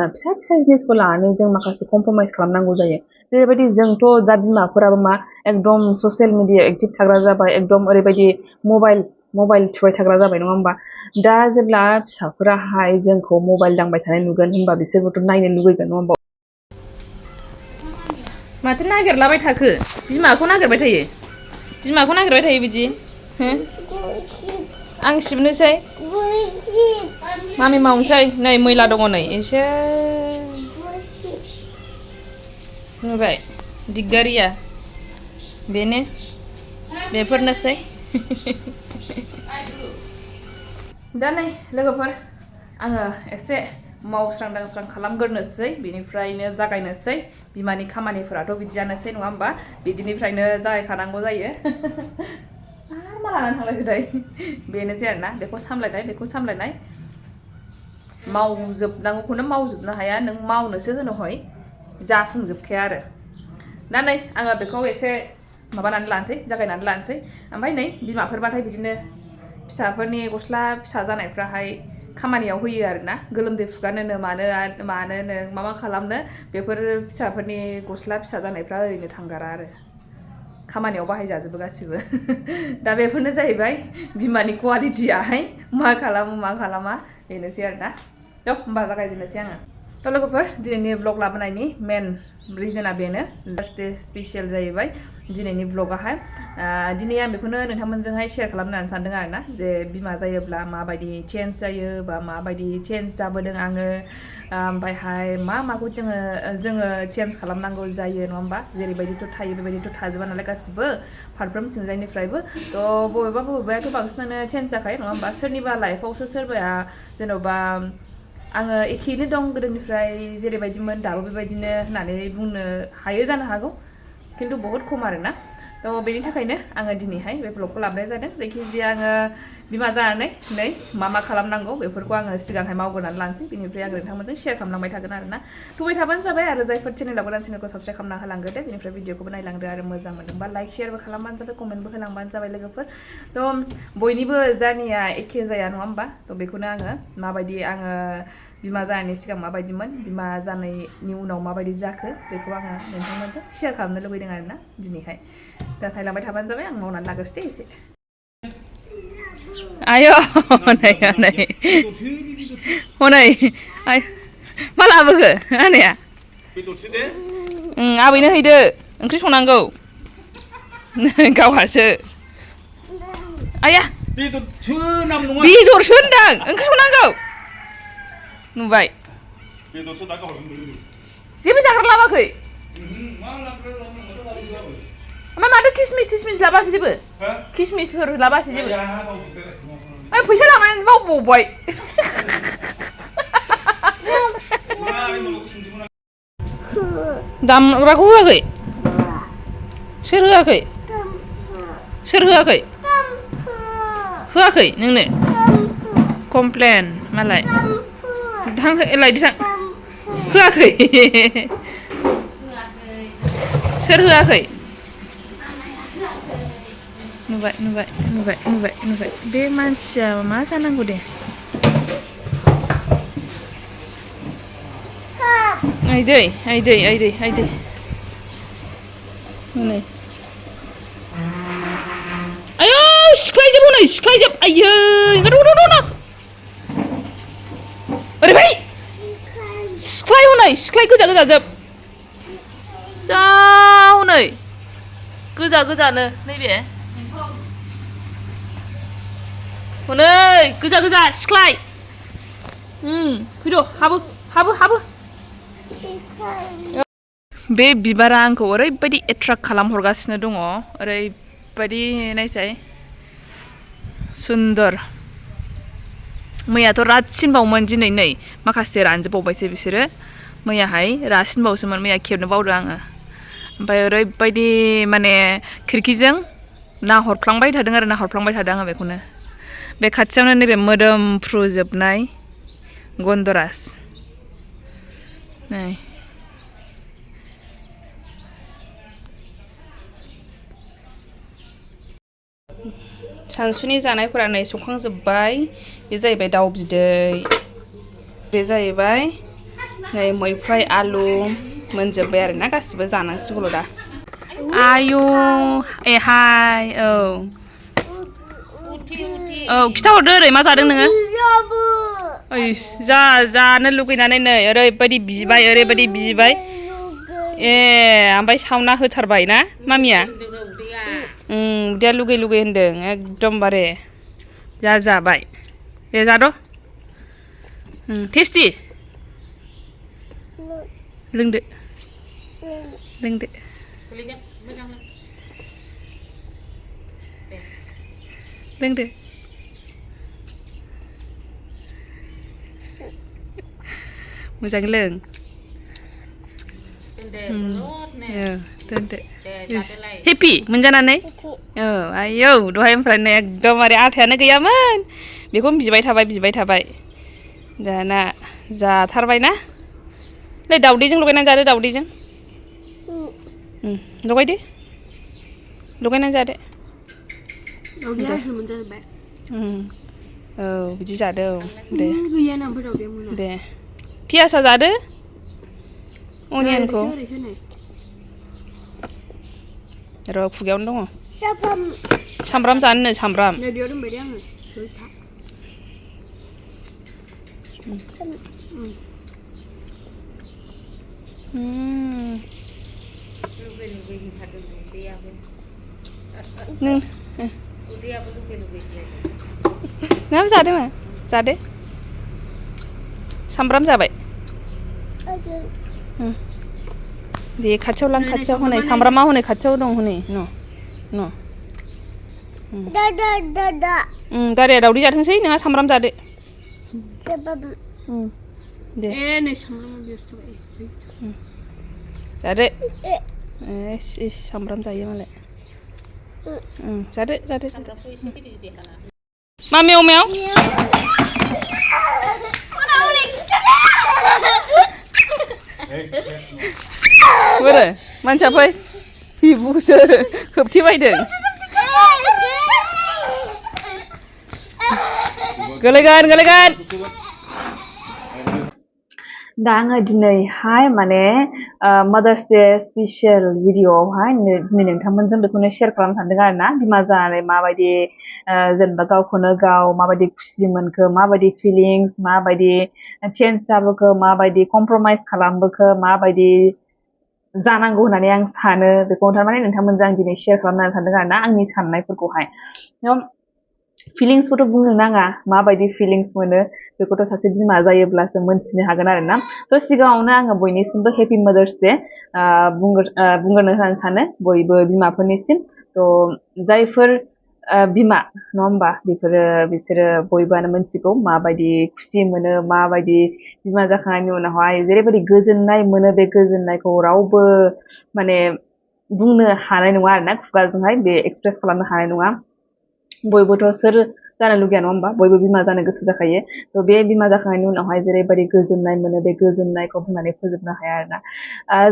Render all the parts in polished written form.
फिसा फिसा जिनिसखौ लानानै जों माखासे कमप्रमाइज खालामनांगौ जायो जेरैबायदि जोंथ' दा बिमाफोराबो मा एकदम ससियेल मिडिया एक्टिभ थाग्रा जाबाय एकदम ओरैबायदि मबाइल थुबाय थाग्रा जाबाय नङा होमबा दा जेब्ला फिसाफोराहाय जोंखौ मबाइल दांबाय थानाय नुगोन होनबा बिसोरबोथ' नायनो लुगैगोन नङा होमबा माथो नागिरलाबाय थाखो बिमाखौ नागिरबाय थायो बिदि हो आं सिबनोसै मामि मावनोसै नै मैला दङ नै एसे नुबाय दिगदारिया बेनो बेफोरनोसै दा नै लोगोफोर आङो एसे मावस्रां दांस्रां खालामग्रोनोसै बिनिफ्रायनो जागायनोसै बिमानि खामानिफोराथ' बिदियानोसै नङा होमबा बिदिनिफ्रायनो जागायखानांगौ जायो मा लानानै थांलायखोथाय बेनोसै आरोना बेखौ सामलायनाय मावजोबनांगौखौनो मावजोबनो हाया नों मावनोसो होनो हय जाफुंजोबखाया आरो दा नै आङो बेखौ एसे जागायनानै लानोसै ओमफ्राय नै बिमाफोरबाथाय बिदिनो फिसाफोरनि गस्ला फिसा जानायफ्राहाय खामानियाव होयो आरोना गोलोमदै फुगारनो मानो मा खालामनो बेफोर फिसाफोरनि गस्ला फिसा जानायफ्रा ओरैनो थांगारा आरो खामानियाव बाहायजाजोबो गासिबो दा बेफोरनो जाहैबाय बिमानि क्वालिटियाहाय मा खालामो मा खालामा बेनोसै आरोना थ' होमबा जागायजेननोसै आङो थ' लोगोफोर दिनैनि ब्लग लाबोनायनि मेन रिजोना बेनो जास्ट स्पेसियेल जाहैबाय दिनैनि ब्लगाहाय दिनै आं बेखौनो नोंथांमोनजोंहाय शेयार खालामनो सानदों आरोना जे बिमा जायोब्ला माबायदि चेन्ज जायो बा माबायदि चेन्ज जाबोदों आङो ओमफ्रायहाय माखौ जोङो चेन्ज खालामनांगौ जायो नङा होमबा जेरैबायदिथ' थायो बेबायदिथ' थाजोबा नालाय गासिबो फारफ्रोमथिंजायनिफ्रायबो थ' बबेबायाथ' बांसिनानो चेन्ज जाखायो नङा होमबा सोरनिबा लाइफआवसो सोरबाया जेन'बा आङो एखेयैनो दं गोदोनिफ्राय जेरैबायदिमोन दाबो बेबायदिनो होननानै बुंनो हायो जानो हागौ खिन्थु बहुत खम आरोना थ' बेनि थाखायनो आङो दिनैहाय बे ब्लगखौ लाबोनाय जादों जायखिजाया आङो बिमा जानानै नै मा खालामनांगौ बेफोरखौ आङो सिगांहाय मावग्रोनानै लानोसै बेनिफ्राय आङो नोंथांमोनजों शेयार खालामलांबाय थागोन आरोना थुबाय थाबानो जाबाय आरो जायफोर चेनेलाव गोदान चेनेलखौ साबस्क्राइब खालामना होलांग्रोदो बेनिफ्राय भिडिअखौबो नायलांदो आरो मोजां मोनदोंबा लाइक शेयारबो खालामबानो जाबाय कमेन्टबो होलांबानो जाबाय लोगोफोर थ' बयनिबो जार्निया एखे जाया नङा होमबा थ' बेखौनो आङो माबायदि आङो बिमा जानायनि सिगां माबायदिमोन बिमा जानायनि उनाव माबायदि जाखो बेखौ आङो नोंथांमोनजों शेयार खालामनो लुबैदों आरोना दिनैहाय दा नायलांबाय थाबानो जाबाय आं मावनानै लाग्रोसै एसे आय' हनै मा लाबोखो आनैया आबैनो हैदो ओंख्रि संनांगौ गावहासो आया बेदरसो होनदां ओंख्रि संनांगौ नुबाय जेबो जाग्रा लाबोआखै माथो किसमिस लाबोआखै जेबो किसमिसफोर लाबोआखै जेबो फैसा लांनानै बावबावबाय दामग्राखौ होआखै सोर होआखै होआखै नोंनो कमप्लेन मालाय लायदो थां होआखै सोर होआखै नुबाय बे मानसिया मा जानांगौ दे आइदै नै आयौ सिख्लायजोब आयै ओरैबाय सिख्लाय हनै सिख्लाय गोजाजोब जा हनै गोजानो नैबे हनै गोजा सिख्लाय फैद' हाबो बे बिबारा आंखौ ओरैबायदि एट्राक्ट खालामहरगासिनो दङ ओरैबायदि नायसाय सुन्दर मैयाथ' रासिनबावमोन दिनै नै माखासे रानजोबबावबायसो बिसोरो मैयाहाय रासिनबावसोमोन मैया खेबनो बावदों आङो ओमफ्राय ओरैबायदि माने खिरखिजों नाहरफ्लांबाय थादों आङो बेखौनो बे खाथियावनो नैबे मोदोमफ्रुजोबनाय गन्धराज नै सानसुनि जानायफोरा नै संखांजोब्बाय बे जाहैबाय दाउ बिदै बे जाहैबाय नै मैफ्राय आलु मोनजोब्बाय आरोना गासिबो जानांसिगौल' दा आयु ए हाय औ औ खिथाहरदो ओरै मा जादों नोङो ओइस जानो लुगैनानै नै ओरैबायदि बिबाय ए ओमफ्राय सावना होथारबाय ना मामिया उदैया लुगै होनदों एकदमबारे जाबाय दे जाद' टेस्टि लोंदो मोजां लों दोनदो हेपि मोनजानानै औ आयौ दहायनिफ्रायनो एकदमबारे आथायानो गैयामोन बेखौनो बिबाय थाबाय दाना जाथारबायना नै दावदैजों लगायनानै जादो दावदैजों लगायदो लगायनानै जादो औ बिदि जादो औ दे पियासा जादो अनियनखौ र' खुगायावनो दङ सामब्राम जानोनो सामब्राम नोंहाबो जादो मा जादो सामब्राम जाबाय दे खाथियाव लां खाथियाव हनै सामब्रामा हनै खाथियाव दं हनै दादाया दावदै जाथोंसै नोंहा सामब्राम जादो दे जादो इस सामब्राम जायो मालाय जादो मा मेव बोरो मानसिया फै बिबुसो खोबथेबायदों गोलैगोन दा आङो दिनैहाय माने मादार्स डे स्पेसियेल भिडिअ'आवहाय दिनै नोंथांमोनजों बेखौनो शेयार खालामनो सानदों आरो ना बिमा जानानै माबायदि जेनेबा गावखौनो गाव माबायदि खुसि मोनखो माबायदि फिलिंस माबायदि चेन्ज जाबोखो माबायदि कमप्रमाइज खालामबोखो माबायदि जानांगौ होननानै आं सानो बेखौ थारमाने नोंथांमोनजों आं दिनै शेयार खालामनो सानदों आरो ना आंनि साननायफोरखौहाय फिलिंसखौथ' बुंनो नाङा माबायदि फिलिंस मोनो बेखौथ' सासे बिमा जायोब्लासो मोनथिनो हागोन आरो ना थ' सिगाङावनो आङो बयनिसिमबो हेपि मादार्स डे बुंग्रोनो सानो बयबो बिमाफोरनिसिम थ' जायफोर बिमा नङा होमबा बिसोरो बयबोआनो मोनथिगौ माबायदि खुसि मोनो माबायदि बिमा जाखांनायनि उनावहाय जेरैबायदि गोजोननाय मोनो बे गोजोननायखौ रावबो माने बुंनो हानाय नङा आरो ना खुगाजोंहाय बे एक्सप्रेस खालामनो हानाय नङा बयबोथ' सोर जानो लुगैया नङा होमबा बयबो बिमा जानो गोसो जाखायो थ' बे बिमा जाखांनायनि उनावहाय जेरैबायदि गोजोननाय मोनो बे गोजोननायखौ बुंनानै फोजोबनो हाया आरोना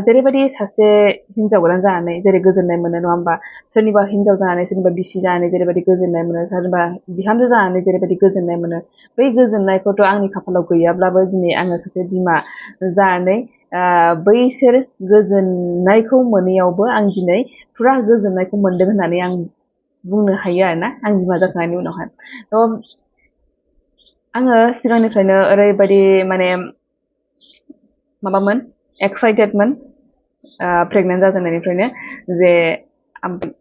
जेरैबायदि सासे हिनजाव गोदान जानानै जेरै गोजोननाय मोनो नङा होमबा सोरनिबा हिनजाव जानानै सोरनिबा बिसि जानानै जेरैबायदि गोजोननाय मोनो सोरनिबा बिहामजो जानानै जेरैबायदि गोजोननाय मोनो बै गोजोननायखौथ' आंनि खाफालाव गैयाब्लाबो दिनै आङो सासे बिमा जानानै बैसोर गोजोननायखौ मोनैयावबो आं दिनै फुरा गोजोननायखौ मोनदों होननानै आं बुंनो हायो आरोना आं बिमा जाखांनायनि उनावहाय थ' आङो सिगांनिफ्रायनो ओरैबायदि माने माबामोन एक्साइटेडमोन प्रेगनेन्ट जाजेननायनिफ्रायनो जे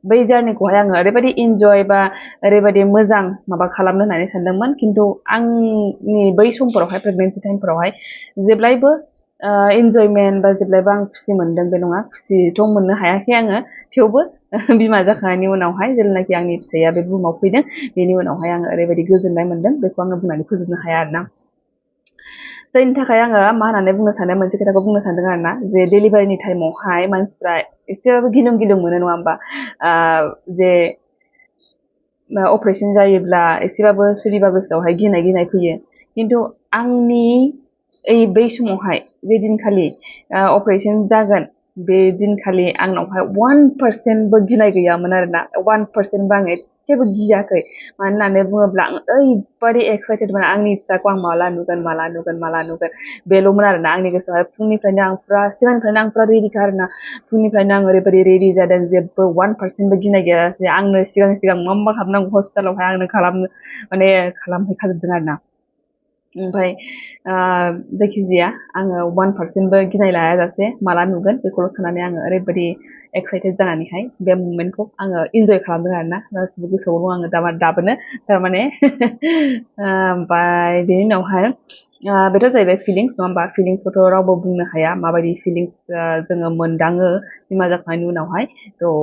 बै जार्निखौहाय आङो ओरैबायदि इन्जय बा ओरैबायदि मोजां माबा खालामनो होननानै सानदोंमोन खिन्थु आंनि बै समफोरावहाय प्रेगनेन्सि टाइमफोरावहाय जेब्लायबो इन्जयमेन्ट बा जेब्लायबो आं खुसि मोनदों बे नङा खुसिथ' मोननो हायाखै आङो थेवबो बिमा जाखांनायनि उनावहाय जेब्लानाखि आंनि फिसाया बे बुहुमाव फैदों बेनि उनावहाय आङो ओरैबायदि गोजोननाय मोनदों बेखौ आङो बुंनानै फोजोबनो हाया आरोना जायनि थाखाय आङो मा होननानै बुंनो सानो मोनसे खोथाखौ बुंनो सानदों आरोना जे डेलिभारिनि टाइमावहाय मानसिफ्रा एसेबाबो गिलुं मोनो नङा होमबा जे अपारेशन जायोब्ला एसेबाबो सोरनिबा गोसोआवहाय गिनाय फैयो खिन्थु आंनि बै समावहाय जे दिनखालि अपारेशन जागोन बे दिनखालि आंनावहाय 1%बो गिनाय गैयामोन आरोना 1%बो आं एसेबो गियाखै मानो होननानै बुङोब्ला आं ओरैबादि एक्साइटेडमोन आंनि फिसाखौ आं माला नुगोन माला नुगोन माला नुगोन बेल'मोन आरोना आंनि गोसोआवहाय फुंनिफ्रायनो आं फुरा सिगांनिफ्रायनो आं फुरा रेडिखा आरोना फुंनिफ्रायनो आं ओरैबादि रेडि जादों जेबो 1%बो गिनाय गैयाजासे आंनो सिगां मा खालामनांगौ हस्पिटालावहाय आंनो खालामनो माने खालामहैखाजोबदों आरोना ओमफ्राय जायखिजाया आङो 1%बो गिनाय लायाजासे माला नुगोन बेखौल' साननानै आङो ओरैबादि एक्साइटेड जानानैहाय बे मोमेन्टखौ आङो इन्जय खालामदों आरोना गासिबो गोसोआव दं आङो दाबोनो थारमाने ओमफ्राय बेनि उनावहाय बेथ' जाहैबाय फिलिंस नङा होमबा फिलिंसखौथ' रावबो बुंनो हाया माबायदि फिलिंस जोङो मोनदाङो बिमा जाखांनायनि उनावहाय थ'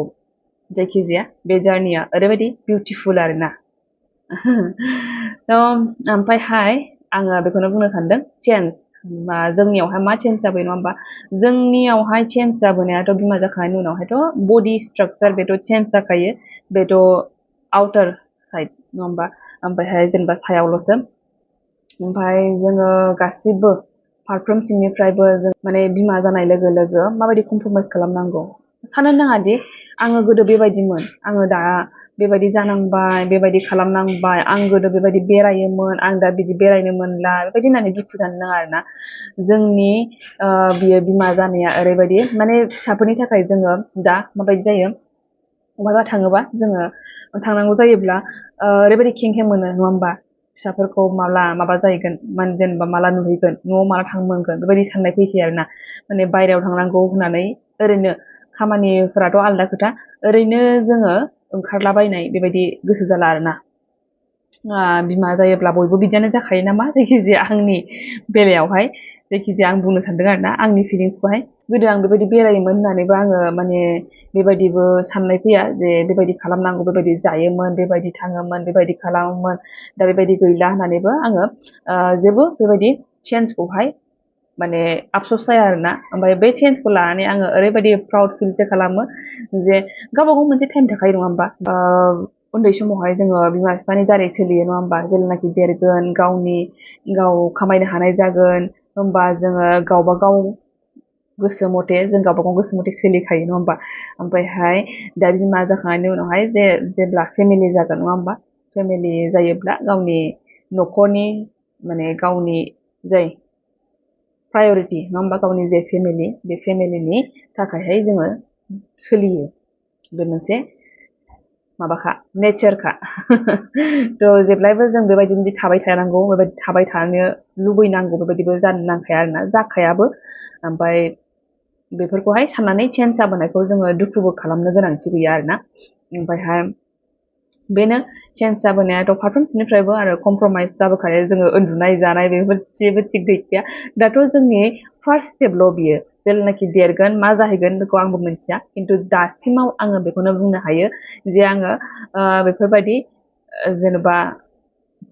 जायखिजाया बे जार्निया ओरैबायदि बिउटिफुल आरोना थ' ओमफ्रायहाय आङो बेखौनो बुंनो सानदों चेन्ज जोंनियावहाय मा चेन्ज जाबाय नङा होमबा जोंनियावहाय चेन्ज जाबोनायाथ' बिमा जाखांनायनि उनावहायथ' बडि स्ट्राक्चार बेथ' चेन्ज जाखायो बेथ' आउटार साइड नङा होमबा ओमफ्रायहाय जेनेबा सायावल'सो ओमफ्राय जोङो गासिबो फारफ्रोमथिंनिफ्रायबो जों माने बिमा जानाय लोगो लोगो माबायदि कमप्रमाइस खालामनांगौ साननो नाङा दि आङो गोदो बेबायदिमोन आङो दा बेबायदि जानांबाय बेबायदि खालामनांबाय आं गोदो बेबायदि बेरायोमोन आं दा बिदि बेरायनो मोनला बेबायदि होननानै दुखु जानो नाङा आरोना जोंनि बियो बिमा जानाया ओरैबायदि माने फिसाफोरनि थाखाय जोङो दा माबायदि जायो बहाबा थाङोबा जोङो थांनांगौ जायोब्ला ओरैबायदि खेंखें मोनो नङा होमबा फिसाफोरखौ माला माबा जाहैगोन माने जेनेबा माला नुहैगोन न'आव माला थांनो मोनगोन बेबायदि साननाय फैसै आरोना माने बायहेरायाव थांनांगौ होननानै ओरैनो खामानिफोराथ' आलदा खोथा ओरैनो जोङो ओंखारलाबायनाय बेबायदि गोसो जाला आरोना बिमा जायोब्ला बयबो बिदियानो जाखायो नामा जायखिजाया आंनि बेलायावहाय जायखिजाया आं बुंनो सानदों आरोना आंनि फिलिंसखौहाय गोदो आं बेबायदि बेरायोमोन होननानैबो आङो माने बेबायदिबो साननाय फैया जे बेबायदि खालामनांगौ बेबायदि जायोमोन बेबायदि थाङोमोन बेबायदि खालामोमोन दा बेबायदि गैला होननानैबो आङो जेबो बेबायदि चेन्जखौहाय माने आफस'स जाया आरोना ओमफ्राय बे चेन्जखौ लानानै आङो ओरैबायदि प्राउड फिलसो खालामो जे गावबा गाव मोनसे टाइम थाखायो नङा होमबा उन्दै समावहाय जोङो बिमा बिफानि दारै सोलियो नङा होमबा जेब्लानाखि देरगोन गाव खामायनो हानाय जागोन होमबा जोङो गावबा गाव गोसो मथे जों गावबा गाव गोसो मथे सोलिखायो नङा होमबा ओमफ्रायहाय दा बिमा जाखांनायनि उनावहाय जेब्ला फेमिलि जागोन नङा होमबा फेमिलि जायोब्ला गावनि न'खरनि माने गावनि जाय प्रायरिटि नङा होमबा गावनि जे फेमिलि बे फेमिलिनि थाखायहाय जोङो सोलियो बे मोनसे माबाखा नेचारखा थ' जेब्लायबो जों बेबायदि थाबाय थानांगौ बेबायदि थाबाय थानो लुबैनांगौ बेबायदिबो जानो नांखाया आरोना जाखायाबो ओमफ्राय बेफोरखौहाय साननानै चेन्ज जाबोनायखौ जोङो दुखुबो खालामनो गोनांथि गैया आरोना ओमफ्रायहाय बेनो चेन्ज जाबोनायाथ' फारफ्रोमथिंनिफ्रायबो आरो कमप्रमाइस जाबोखायो जोङो उन्दुनाय जानाय बेफोर जेबो थिग गैखाया दाथ' जोंनि फार्स्ट स्टेपल' बियो जेब्लानाखि देरगोन मा जाहैगोन बेखौ आंबो मिथिया खिन्थु दासिमाव आङो बेखौनो बुंनो हायो जे आङो बेफोरबायदि जेनेबा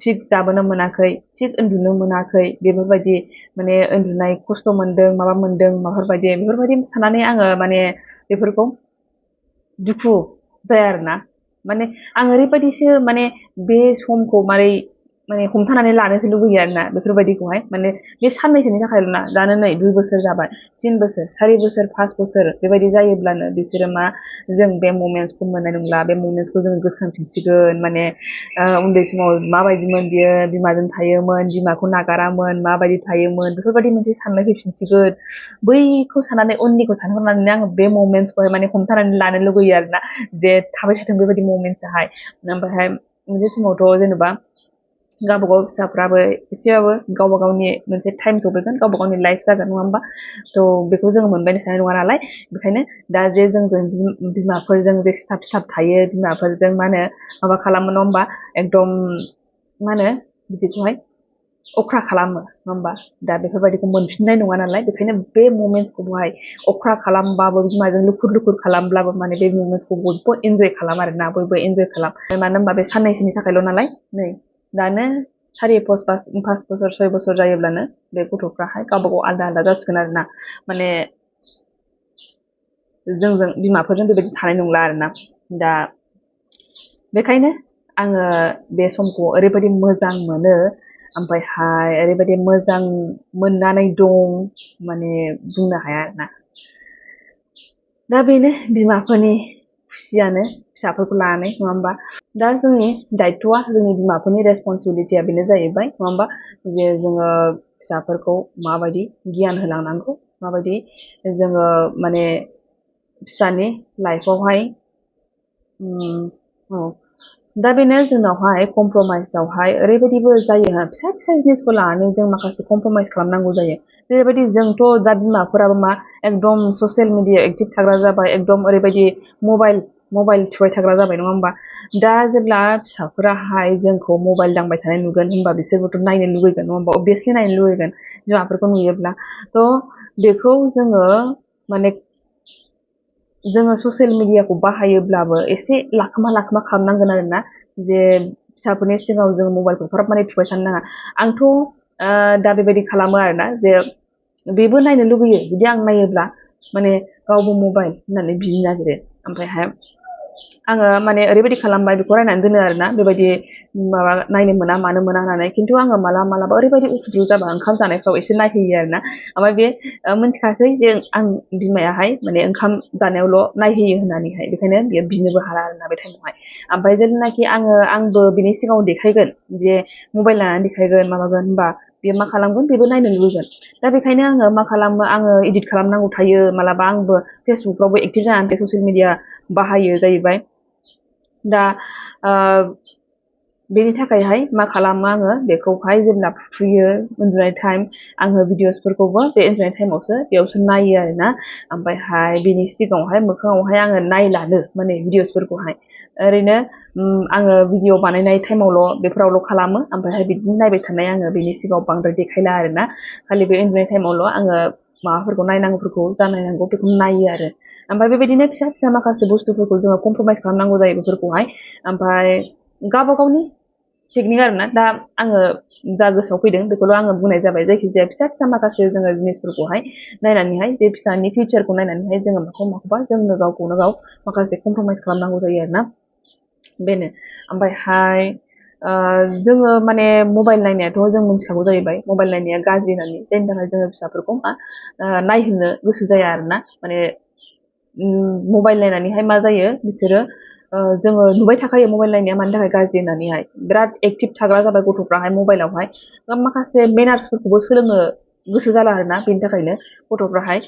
थिग जाबोनो मोनाखै थिग उन्दुनो मोनाखै बेफोरबायदि माने उन्दुनाय खस्थ' मोनदों माबा मोनदों बेफोरबायदि साननानै आङो माने बेफोरखौ दुखु जाया आरोना माने आं ओरैबायदिसो माने बे समखौ माने हमथानानै लानोसो लुबैयो आरोना बेफोरबायदिखौहाय माने बे साननैसोनि थाखायल' ना दानो नै 2 बोसोर जाबाय 3 बोसोर 4 बोसोर 5 बोसोर बेबायदि जायोब्लानो बिसोरो मा जों बे ममेन्टसखौ मोननाय नंला बे ममेन्टसखौ जों गोसोखांफिनसिगोन माने उन्दै समाव माबायदिमोन बियो बिमाजों थायोमोन बिमाखौ नागारामोन माबायदि थायोमोन बेफोरबायदि मोनसे साननाय फैफिनसिगोन बैखौ साननानै उननिखौ सानहरनानै आङो बे ममेन्टसखौहाय माने हमथानानै लानो लुबैयो आरोना जे थाबाय थाथों बेबायदि ममेन्टसाहाय ओमफ्रायहाय मोनसे समावथ' जेनेबा गावबागाव फिसाफ्राबो एसेबाबो गावबा गावनि मोनसे टाइम सफैगोन गावबा गावनि लाइफ जागोन नङा होमबा थ' बेखौ जोङो मोनबाय थानाय नङा नालाय बेखायनो दा जे जोंजों बिमाफोरजों जे सिथाब थायो बिमाफोरजों मा होनो माबा खालामो नङा होमबा एकदम मा होनो बिदिखौहाय अख्रा खालामो नङा होमबा दा बेफोरबायदिखौ मोनफिननाय नङा नालाय बेखायनो बे ममेन्टसखौहाय अख्रा खालामबाबो बिमाजों लुखुर खालामब्लाबो माने बे ममेन्टसखौ बयबो इन्जय खालाम आरोना बयबो इन्जय खालाम मानो होनबा बे साननैसोनि थाखायल' नालाय नै दानो 5 बोसोर 6 बोसोर जायोब्लानो बे गथ'फ्राहाय गावबा गाव आलदा जासिगोन आरोना माने जोंजों बिमाफोरजों बेबायदि थानाय नंला आरोना दा बेखायनो आङो बे समखौ ओरैबायदि मोजां मोनो ओमफ्रायहाय ओरैबायदि मोजां मोननानै दं माने बुंनो हाया आरोना दा बेनो बिमाफोरनि खुसियानो फिसाफोरखौ लानानै नङा होमबा। दा जोंनि दायथ'आ जोंनि बिमाफोरनि रेसपन्सिबिलिटिया बेनो जाहैबाय नङा होमबा, जे जोङो फिसाफोरखौ माबायदि गियान होलांनांगौ, माबायदि जोङो माने फिसानि लाइफआवहाय औ दा बेनो जोंनावहाय कमप्रमाइसआवहाय ओरैबायदिबो जायो, फिसा फिसा जिनिसखौ लानानै जों माखासे कमप्रमाइस खालामनांगौ जायो। जेरैबायदि जोंथ' दा बिमाफोराबो मा एकदम ससियेल मिडिया एक्टिभ थाग्रा जाबाय, एकदम ओरैबायदि मबाइल थुबाय थाग्रा जाबाय नङा होमबा। दा जेब्ला फिसाफोराहाय जोंखौ मबाइल दांबाय थानाय नुगोन होमबा बिसोरबोथ' नायनो लुगैगोन नङा होमबा, अबभियासलि नायनो लुगैगोन बिमाफोरखौ नुयोब्ला। थ' बेखौ जोङो माने जोङो ससियेल मिडियाखौ बाहायोब्लाबो एसे लाखोमा लाखोमा खालामनांगोन आरो ना, जे फिसाफोरनि सिगाङाव जों मबाइलखौ हराब माने थुबाय थानो नाङा। आंथ' दा बेबायदि खालामो आरोना, जे बेबो नायनो लुगैयो, जुदि आं नायोब्ला माने गावबो मबाइल होननानै बिनो नागिरो। ओमफ्रायहाय आङो माने ओरैबायदि खालामबाय, बेखौ रायनानै दोनो आरोना, बेबायदि माबा नायनो मोना मानो मोना होननानै। खिन्थु आङो मालाबा ओरैबायदि उसुखुथु जाबा ओंखाम जानायफ्राव एसे नायहोयो आरोना। ओमफ्राय बे मिथिखासै जे आं बिमायाहाय माने ओंखाम जानायावल' नायहोयो होननानैहाय, बेखायनो बियो बिनोबो हाला आरोना बे टाइमावहाय। ओमफ्राय जेब्लानाखि आंबो बिनि सिगाङाव देखायगोन, जे मबाइल लानानै देखायगोन माबागोन, होनबा बेयो मा खालामगोन, बेबो नायनो लुबैगोन। दा बेखायनो आङो मा खालामो, आङो इदिट खालामनांगौ थायो मालाबा, आंबो फेसबुकफ्रावबो एक्टिभ जानानै ससियेल मिडिया बाहायो जाहैबाय। दा बेनि थाखायहाय मा खालामो, आङो बेखौहाय जेब्ला फुथुयो उन्दुनाय टाइम, आङो भिडिअसफोरखौबो बे उन्दुनाय टाइमावसो बेयावसो नायो आरोना। ओमफ्रायहाय बिनि सिगाङावहाय मोखाङावहाय आङो नायलानो माने भिडिअसफोरखौहाय, ओरैनो आङो भिडिअ बानायनाय टाइमावल' बेफोरावल' खालामो। ओमफ्रायहाय बिदिनो नायबाय थानाय आङो बेनि सिगाङाव बांद्राय देखायला आरोना, खालि बे उन्दुनाय टाइमावल' आङो माबाफोरखौ नायनांगौफोरखौ जानायनांगौ बेखौ नायो आरो। ओमफ्राय बेबायदिनो फिसा फिसा माखासे बुस्थुफोरखौ जोङो कमप्रमाइस खालामनांगौ जायो बेफोरखौहाय। ओमफ्राय गावबा गावनि टेकनिक आरोना, दा आङो जा गोसोआव फैदों बेखौल' आङो बुंनाय जाबाय। जायखिजाया फिसा फिसा माखासे जोङो जिनिसफोरखौहाय नायनानैहाय, बे फिसानि फिउचारखौ नायनानैहाय जोङो माखौबा जोंनो गावखौनो गाव माखासे कमप्रमाइस खालामनांगौ जायो आरोना, बेनो। ओमफ्रायहाय जोङो माने मबाइल नायनायाथ' जों मिथिखागौ जाहैबाय, मबाइल नायनाया गाज्रि होननानै, जायनि थाखाय जोङो फिसाफोरखौ मा नायहोनो गोसो जाया आरोना। माने मबाइल नायनानैहाय मा जायो, बिसोरो जोङो नुबाय थाखायो मबाइल नायनाया मानि थाखाय गाज्रि होननानैहाय, बिराद एक्टिभ थाग्रा जाबाय गथ'फ्राहाय मबाइलावहाय। माखासे मेनार्सफोरखौबो सोलोंनो गोसो जाला आरोना, बेनि थाखायनो गथ'फ्राहाय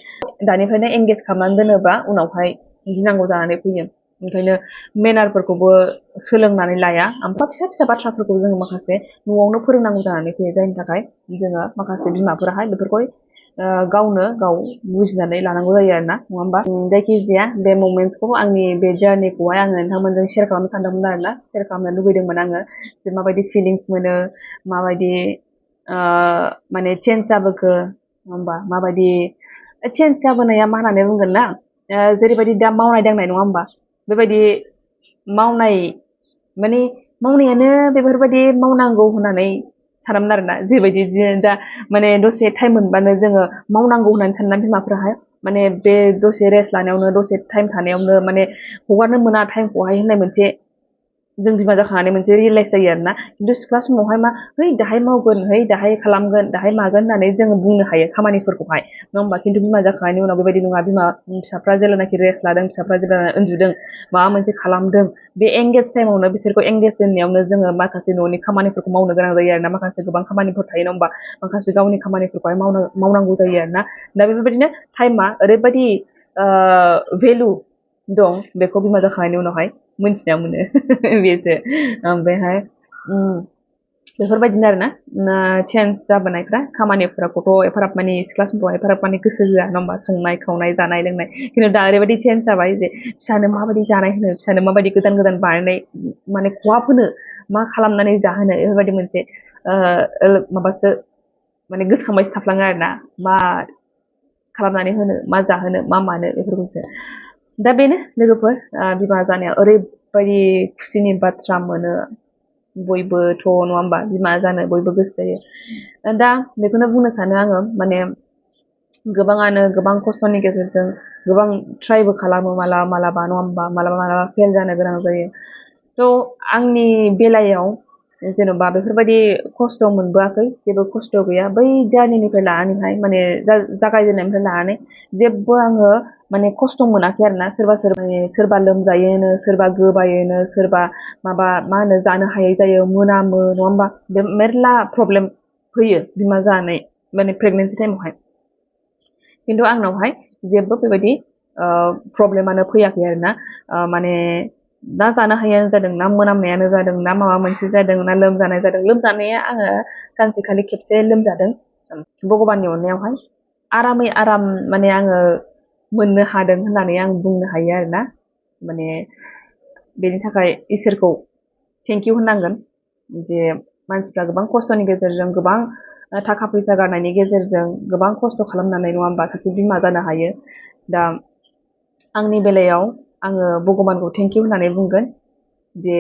दानिफ्रायनो एंगेज खालामनानै दोनोबा उनावहाय गिनांगौ जानानै फैयो। ओंखायनो मेनारफोरखौबो सोलोंनानै लाया। ओमफ्राय फिसा फिसा बाथ्राफोरखौ जोङो माखासे न'आवनो फोरोंनांगौ जानानै फैयो, जायनि थाखाय जोङो माखासे बिमाफोराहाय बेफोरखौ गावनो गाव बुजिनानै लानांगौ जायो आरोना, नङा होमबा। जायखिजाया बे ममेन्टसखौ, आंनि बे जार्निखौहाय आङो नोंथांमोनजों शेयार खालामनो सानदोंमोन आरोना, शेयार खालामनो लुबैदोंमोन आङो, जे माबायदि फिलिंस मोनो, माबायदि माने चेन्ज जाबोखो नङा होमबा, माबायदि चेन्ज जाबोनाया मा होननानै बुंगोन ना, जेरैबायदि दा मावनाय दांनाय नङा होमबा, बेबायदि मावनाय माने मावनायानो बेफोरबायदि मावनांगौ होननानै सानामोन आरोना, जेबायदि दा माने दसे टाइम मोनबानो जोङो मावनांगौ होननानै साननानै बिमाफोराहाय माने बे दसे रेस्ट लानायावनो, दसे टाइम थानायावनो माने हगारनो मोना टाइमखौहाय होननाय मोनसे जों बिमा जाखांनानै मोनसे रियेलाइस जायो आरोना। खिन्थु सिख्ला समावहाय मा, है दाहाय मावगोन, है दाहाय खालामगोन, दाहाय मागोन होननानै जोङो बुंनो हायो खामानिफोरखौहाय, नङा होमबा। खिन्थु बिमा जाखांनायनि उनाव बेबायदि नङा, फिसाफ्रा जेब्लानाखि रेस्ट लादों, फिसाफ्रा जेब्ला उन्दुदों, माबा मोनसे खालामदों, बे एंगेज टाइमावनो बिसोरखौ एंगेज दोननायावनो जोङो माखासे न'नि खामानिफोरखौ मावनो गोनां जायो आरोना, माखासे गोबां खामानिफोर थायो नङा होमबा, माखासे गावनि खामानिफोरखौहाय मावनांगौ जायो आरोना। दा बेफोरबायदिनो टाइमा ओरैबायदि भेलु दं, बेखौ बिमा जाखांनायनि उनावहाय मोनथिना मोनो बेसो। ओमफ्रायहाय बेफोरबायदिनो आरोना चेन्ज जाबोनायफ्रा, खामानिफोरखौथ' एफाराब माने सिख्ला समफ्राव एफाराब माने गोसो होआ नङा होमबा, संनाय खावनाय जानाय लोंनाय। खिन्थु दा ओरैबायदि चेन्ज जाबाय, जे फिसानो माबायदि जानाय होनो, फिसानो माबायदि गोदान गोदान बानायनाय माने खहाब होनो, मा खालामनानै जाहोनो, बेफोरबायदि मोनसे माबासो माने गोसोखांबायसो थाफ्लाङो आरोना, मा खालामनानै होनो, मा जाहोनो, मा मानो, बेफोरखौसो। दा बेनो लोगोफोर, बिमा जानाया ओरैबायदि खुसिनि बाथ्रा मोनो, बयबोथ' नङा होमबा, बिमा जानो बयबो गोसो जायो। दा बेखौनो बुंनो सानो आङो, माने गोबाङानो गोबां खस्थ'नि गेजेरजों गोबां ट्राइबो खालामो, मालाबा नङा होमबा, मालाबा फेल जानो गोनां जायो। थ' आंनि बेलायाव जेन'बा बेफोरबायदि खस्थ' मोनबोआखै जेबो खस्थ' गैया बै जार्निनिफ्राय लानानैहाय माने जागायजेननायनिफ्राय लानानै जेबो आङो माने खस्थ' मोनाखै आरोना सोरबा लोमजायोनो सोरबा गोबायोनो सोरबा माबा मा होनो जानो हायै जायो मोनामो नङा होमबा बे मेरला प्रब्लेम फैयो बिमा जानानै माने प्रेगनेन्सि टाइमावहाय खिन्थु आंनावहाय जेबो बेबायदि प्रब्लेमानो फैयाखै आरोना माने ना जानो हायैयानो जादों ना मोनामनायानो जादों ना माबा मोनसे जादों ना लोमजानाय जादों लोमजानाया आङो सानसेखालि खेबसे लोमजादों भगबाननि अननायावहाय आरामै आराम माने आङो मोननो हादों होननानै आं बुंनो हायो आरोना माने बेनि थाखाय इसोरखौ थेंक इउ होननांगोन जे मानसिफ्रा गोबां खस्थ'नि गेजेरजों गोबां थाखा फैसा गारनायनि गेजेरजों गोबां खस्थ' खालामनानै नङा होमबा सासे बिमा जानो हायो दा आंनि बेलायाव आङो भगबानखौ थेंक इउ होननानै बुंगोन जे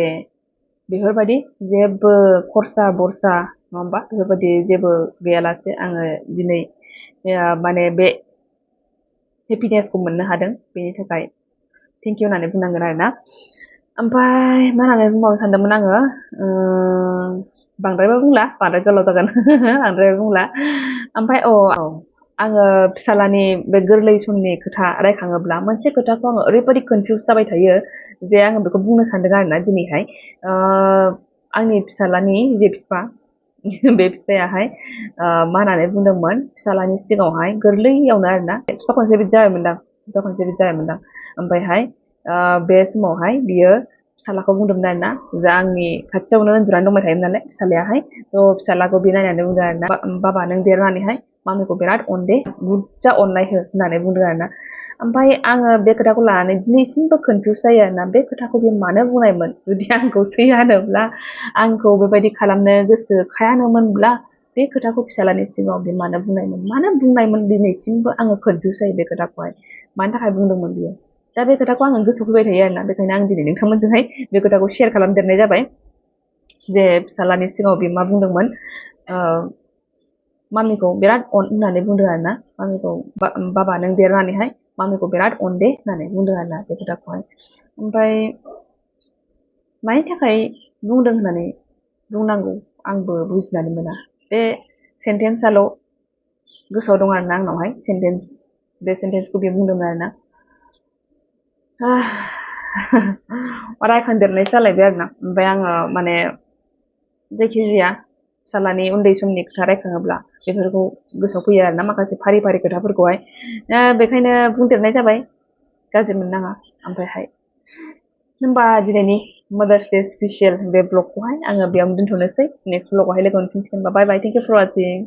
बेफोरबायदि जेबो खरसा बरसा नङा होमबा बेफोरबायदि जेबो गैयालासे आङो दिनै माने बे हेपिनेसखौ मोननो हादों बेनि थाखाय थेंक इउ होननानै बुंनांगोन आरोना ओमफ्राय मा होननानै बुंबावनो सानदोंमोन आङो बांद्रायबो बुंला बांद्राय गोलाव जागोन बांद्राय बुंला ओमफ्राय आङो फिसालानि बे गोरलै समनि खोथा रायखाङोब्ला मोनसे खोथाखौ आङो ओरैबायदि कनफिउस जाबाय थायो जे आङो बेखौ बुंनो सानदों आरोना दिनैहाय आंनि फिसालानि जे बिफा बे बिफायाहाय मा होननानै बुंदोंमोन फिसालानि सिगाङावहाय गोरलैयावनो आरोना बिफा खनसे बिदि जाबायमोनदां ओमफ्रायहाय बे समावहाय बियो फिसालाखौ बुंदोंमोन आरोना जा आंनि खाथियावनो उन्दुनानै दंबाय थायोमोन नालाय फिसालायाहाय थ' फिसालाखौ बे नायनानै बुंदों आरोना बाबा नों देरनानैहाय मामिखौ बिराद अनदे बुरजा अननाय हो होननानै बुंदों आरोना ओमफ्राय आङो बे खोथाखौ लानानै दिनैसिमबो कनफिउस जायो आरोना बे खोथाखौ बे मानो बुंनायमोन जुदि आंखौ सैयानोब्ला आंखौ बेबायदि खालामनो गोसोखायानोमोनब्ला बे खोथाखौ फिसालानि सिगाङाव बे मानो बुंनायमोन दिनैसिमबो आङो कनफिउस जायो बे खोथाखौहाय मानि थाखाय बुंदोंमोन बियो दा बे खोथाखौ आङो गोसोआव फैबाय थायो आरोना बेखायनो आं दिनै नोंथांमोनजोंहाय बे खोथाखौ शेयार खालामदेरनाय जाबाय जे फिसालानि सिगाङाव बे मा बुंदोंमोन मामिखौ बिराद अन होननानै बुंदों आरोना मामिखौ बाबा नों देरनानैहाय मामिखौ बिराद अनदे होननानै बुंदों आरोना बे खोथाखौहाय ओमफ्राय मानि थाखाय बुंदों होननानै बुंनांगौ आंबो बुजिनानै मोना बे सेन्टेन्सआल' गोसोआव दं आरोना आंनावहाय बे सेन्टेन्सखौ बे बुंदोंमोन आरोना रायखांदेरनाय जालायबाय आरोना ओमफ्राय आङो माने जायखिजाया फिसालानि उन्दै समनि खोथा रायखाङोब्ला बेफोरखौ गोसोआव फैयो आरोना माखासे फारि फारि खोथाफोरखौहाय बेखायनो बुंदेरनाय जाबाय गाज्रि मोननाङा ओमफ्रायहाय होनबा दिनैनि मादार्स डे स्पेसियेल बे ब्लगखौहाय आङो बेयावनो दोनथ'नोसै नेक्स्ट ब्लगावहाय लोगो मोनफिनसिगोन बाय बाय थेंक इउ फर वाचिं